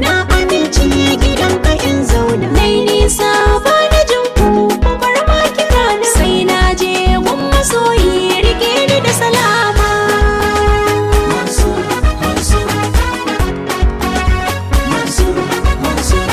Na amince gidan ka in zauna. Nai nisa ba na jin ku, ku bar ma kira na. Sai na je gun masoyi rike ni da salama. Mansur, Mansur, Mansur, Mansur.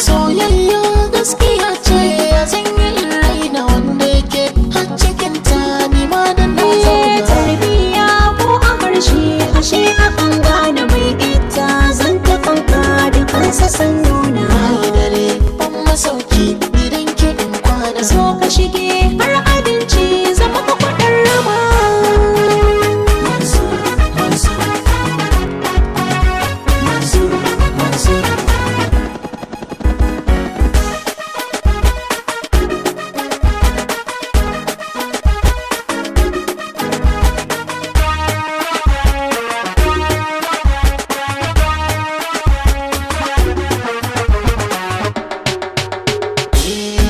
Soyayya gaskiya ce, ya zan yi in raina wanda yake har cikin ta, ni ma dan na zauna. Tarbiya ko a harshe ashe akan gane mai ita, zan ta kanka da kansa san nuna. Na yi dare ban masauki gidan ki in kwana. So ka shige har abinci zama ka kwaɗar rama. Mansur, Mansur, Mansur, Mansur.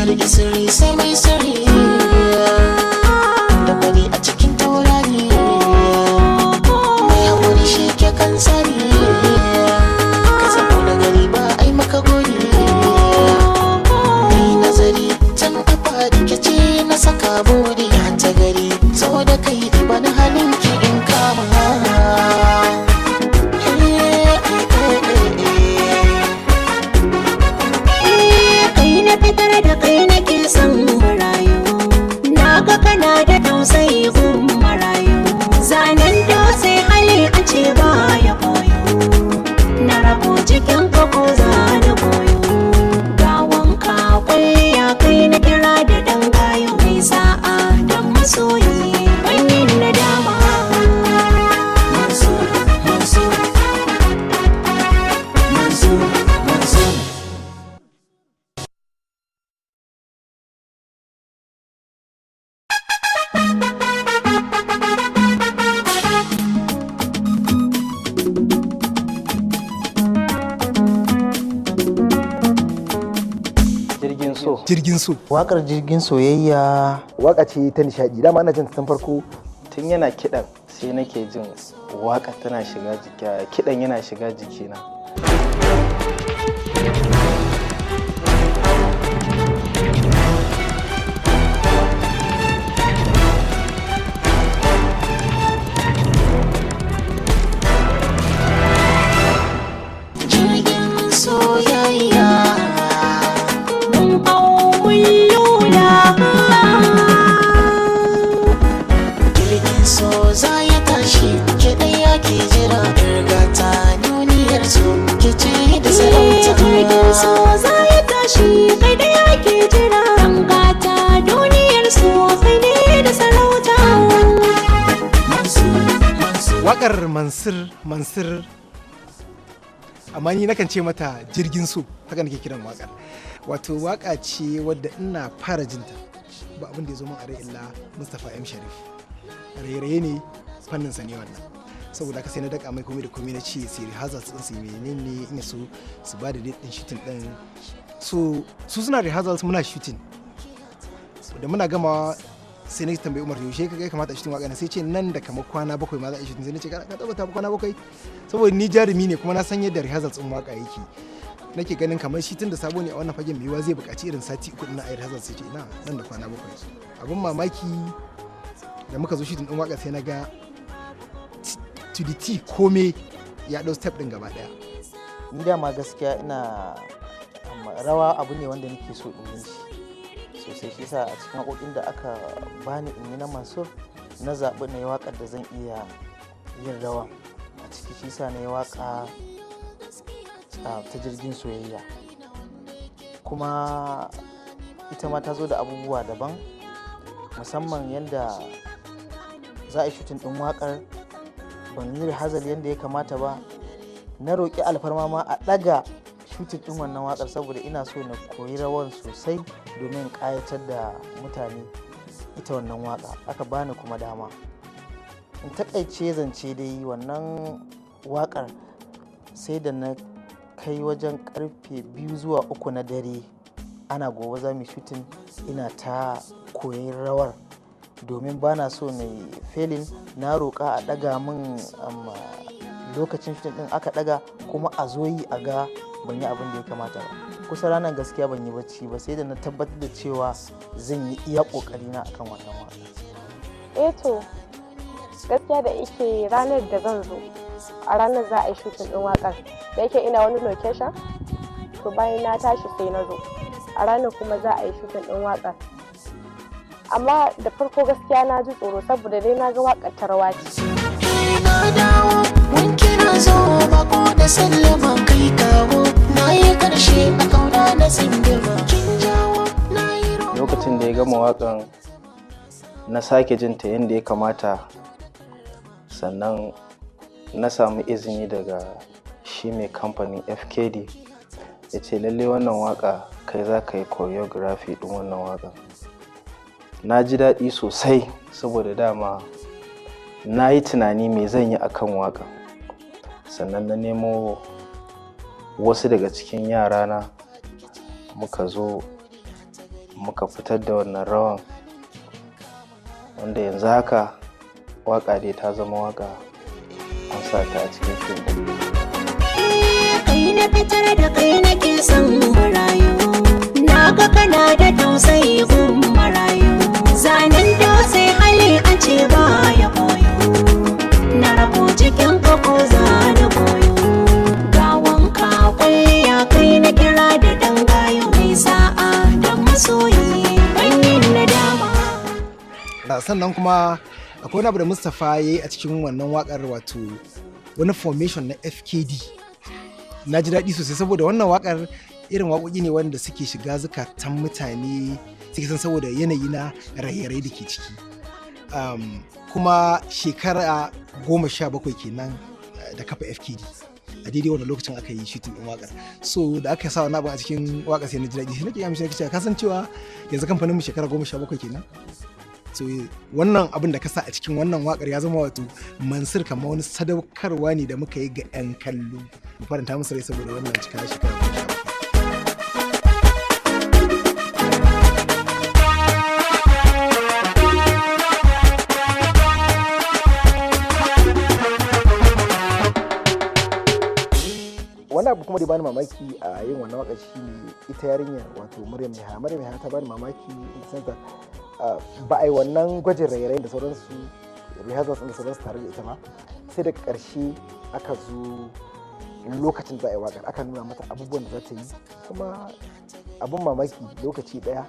Rike sirri sai mai sirri, da fari a cikin taurari, mai haƙuri shi ke kan tsari, ka zamo da gari ba ai maka gori. Mai nazari can kafa rikici na saka buri ya ta gari, so da kai bani halin ki in kama. Eh, eh, eh, eh. Kai na fitar da kai nake son marayu, na ga kana da tausayi gun marayu. Zanen dutse hali a ce ba ya koyo, na rabo cikin ka ko za na koyo. Ga wanka kwalliya kai na kira da dan gayo, mai sa'a dan masoyi banyin nadama. Mansur, Mansur, Mansur, Mansur. Jirgin so. Jirgin so. Wakar Jirgin Soyayya Waka ce ta nishadi, dama ana jin ta tun farko. Tun yana kiɗan sai nake jin waka tana shiga jiki, kiɗan yana shiga jikina. Jirgin soyayya. Mun hau mun lula. Jirgin so za ya tashi, ke ɗaya ke jira, irgata duniyar su ke ce da sarauta. Jirgin so za ya tashi, kai da yake jira, an gata duniyar so kai ne da sarauta. Mansur, Mansur. Wakar Mansur, Mansur, amma ni nakan ce mata Jirgin so, haka nake kiran wakar. Wato waka ce wadda ina fara jinta ba abin da ya zo min a rai illa Mustapha M Sharif. Raye-raye ne fannin sa ne wannan, saboda haka sai na daka mai komai da komai, na ce sai rehearsals din su menene, in so su ba da date din shooting din. So su suna rehearsals, muna shooting. Da muna gama sai na tambayi Umar yaushe ka ya kamata a shooting waka, sai ce nan da kamar kwana 7 ma za a yi shooting. Sai na ce ka tabbata kwana 7? Saboda ni jarumi ne kuma na san yadda rehearsals din waka yake. Nake ganin kamar shi tun da sabo ne a wannan fagen, mai yiwuwa zai buƙaci irin sati 3 na a yi rehearsals. Sai ce ina nan da kwana 7. Abin mamaki, da muka zo shooting din waka sai na ga to the T kome ya ɗau step din gaba ɗaya. Ni dama gaskiya ina amma rawa abu ne wanda nake so in yi shi sosai, shi sa a cikin waƙoƙin da aka bani in yi na Mansur na zaɓi na yi waƙar da zan iya yin rawa a ciki, shi sa na yi waƙa ta Jirgin Soyayya. Kuma ita ma ta zo da abubuwa daban, musamman yadda za a yi shooting ɗin waƙar ban yi rehearsal yadda ya kamata ba. Na roƙi alfarma ma a ɗaga shooting ɗin wannan waƙar saboda ina so na koyi rawan sosai domin in ƙayatar da mutane ita wannan waƙa. Aka bani kuma dama. In taƙaice zance dai, wannan waƙar sai da na kai wajen karfe 2 zuwa 3 na dare, ana gobe za mu yi shooting, ina ta koyon rawar domin ba na so na yi failing. Na roƙa a ɗaga min Lokacin shooting din aka daga kuma a zo yi a ga ban yi abin da ya kamata ba. Kusa ranar gaskiya ban yi bacci ba, sai da na tabbatar da cewa zan yi iya kokari na akan wannan waka. Eh to, gaskiya da yake ranar da zan zo, a ranar za a yi shooting din wakar, da yake ina wani location, to bayan na tashi sai na zo a ranar kuma za a yi shooting din wakar. Amma da farko gaskiya na ji tsoro, saboda dai na ga wakar ta rawa ce. Na dawo wanki, na zo bako da sallama, kai kawo na yi karshe a kauna na sindima kin jawo na yi. Lokacin da ya gama wakan, na sake jin ta yadda ya kamata, sannan na samu izini daga shi mai kamfanin FKD, ya ce lalle wannan waka kai za ka yi choreography din wannan wakan. Na ji daɗi sosai, saboda dama na yi tunani me zan yi akan waka. Sannan na nemo wasu daga cikin yarana, muka zo muka fitar da wannan rawan, wanda yanzu haka waka dai ta zama waka, an sa ta a cikin fim ɗin. Kai na fitar da kai nake son marayu, na ga kana da tausayi gun marayu. Zanen dutse hali an ce ba ya koyo, na rabo cikin ka ko za na koyo. Ga wanka kwalliya, kai na kira da dan gayu, mai sa'a da masoyi banyin nadama. Sannan kuma akwai wani abu da Mustapha ya yi a cikin wannan wakar, wato wani formation na FKD. Na ji daɗi sosai, saboda wannan wakar irin waƙoƙi ne wanda suke shiga zukatan mutane, suke san saboda yanayi na raye-raye da ke ciki. Kuma shekara 17 kenan da kafa FKD, a daidai wannan lokacin aka yi shooting din wakar. So da aka sa wani abu a cikin wakar, sai na ji daɗi, sai nake amshi, nake cewa, ka san cewa yanzu kamfanin mu shekara 17 kenan? So wannan abin da ka sa a cikin wannan wakar ya zama wato Mansur kamar wani sadaukarwa ne da muka yi ga 'yan kallo, mu faranta musu rai saboda wannan cika shekara 17. Wani abu kuma da bani mamaki a yin wannan waka shine ita yarinyar, wato Maryam Yahaya. Maryam Yahaya ta bani mamaki in the sense that ba a yi wannan gwajin rairayin da sauransu, rehearsals da sauransu tare da ita ba, sai daga ƙarshe aka zo lokacin za a yi waƙar aka nuna mata abubuwan da za ta yi. Kuma abun mamaki, lokaci ɗaya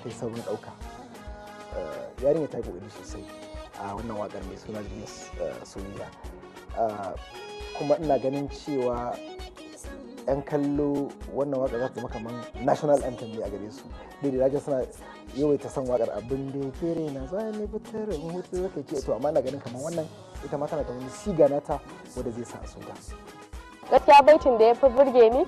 ta yi saurin ɗauka. Yarinya ta yi ƙoƙari sosai a wannan waƙar mai suna Jirgin Soyayya. Kuma ina ganin cewa 'yan kallo wannan waka za ta zama kamar national anthem ne a gare su. Dai da suna yawaita son wakar "Abin da ya kere na za ni fitar in hutu zaka ce", to amma ina ganin kamar wannan ita ma tana da wani siga nata wanda zai sa a so ta. Gaskiya baitin da ya fi burge ni,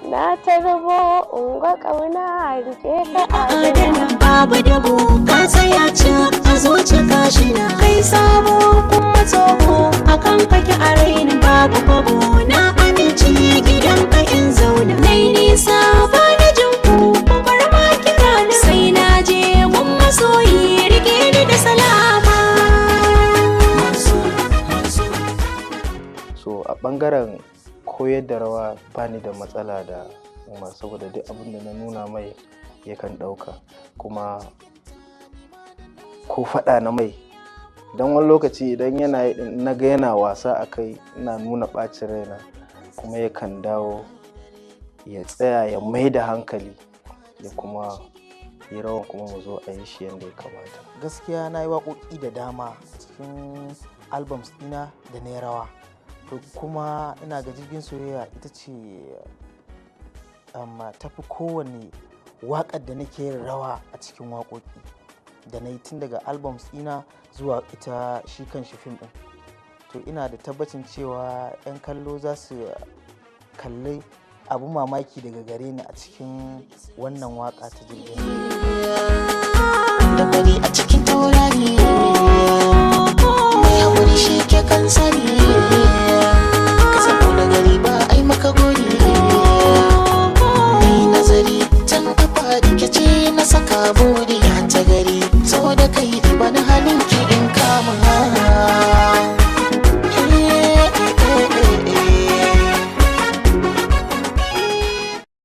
na tarbo unguwa ƙauna rike ka adana. Adana babu dabo, ka tsaya cik a zuci ka shina, kai sabo kuma tsoho akan kake a raini, babu kwabo na amince gidan ka in zauna. Nai nisa ba na jin ku, ku bar ma kira na, sai na je gun masoyi, rike ni da salama. So a ɓangaren koyar da rawa bani da matsala da Umar, saboda duk abin da na nuna mai yakan ɗauka. Kuma ko faɗa na mai, don wani lokaci idan yana yi ɗin, na ga yana wasa a kai, ina nuna ɓacin raina, kuma yakan dawo ya tsaya ya mai da hankali ya kuma yi rawan, kuma mu zo a yi shi yadda ya kamata. Gaskiya na yi waƙoƙi da dama cikin albums ɗina da na yi rawa, to kuma ina ga Jirgin Soyayya ita ce amma tafi kowane waƙar da nake yin rawa a cikin waƙoƙi da na yi tun daga albums ɗina zuwa ita shi kan shi fim ɗin. To ina da tabbacin cewa 'yan kallo za su kalli abu mamaki daga gare ni a cikin wannan waƙa ta Jirgin Soyayya. Da fari a cikin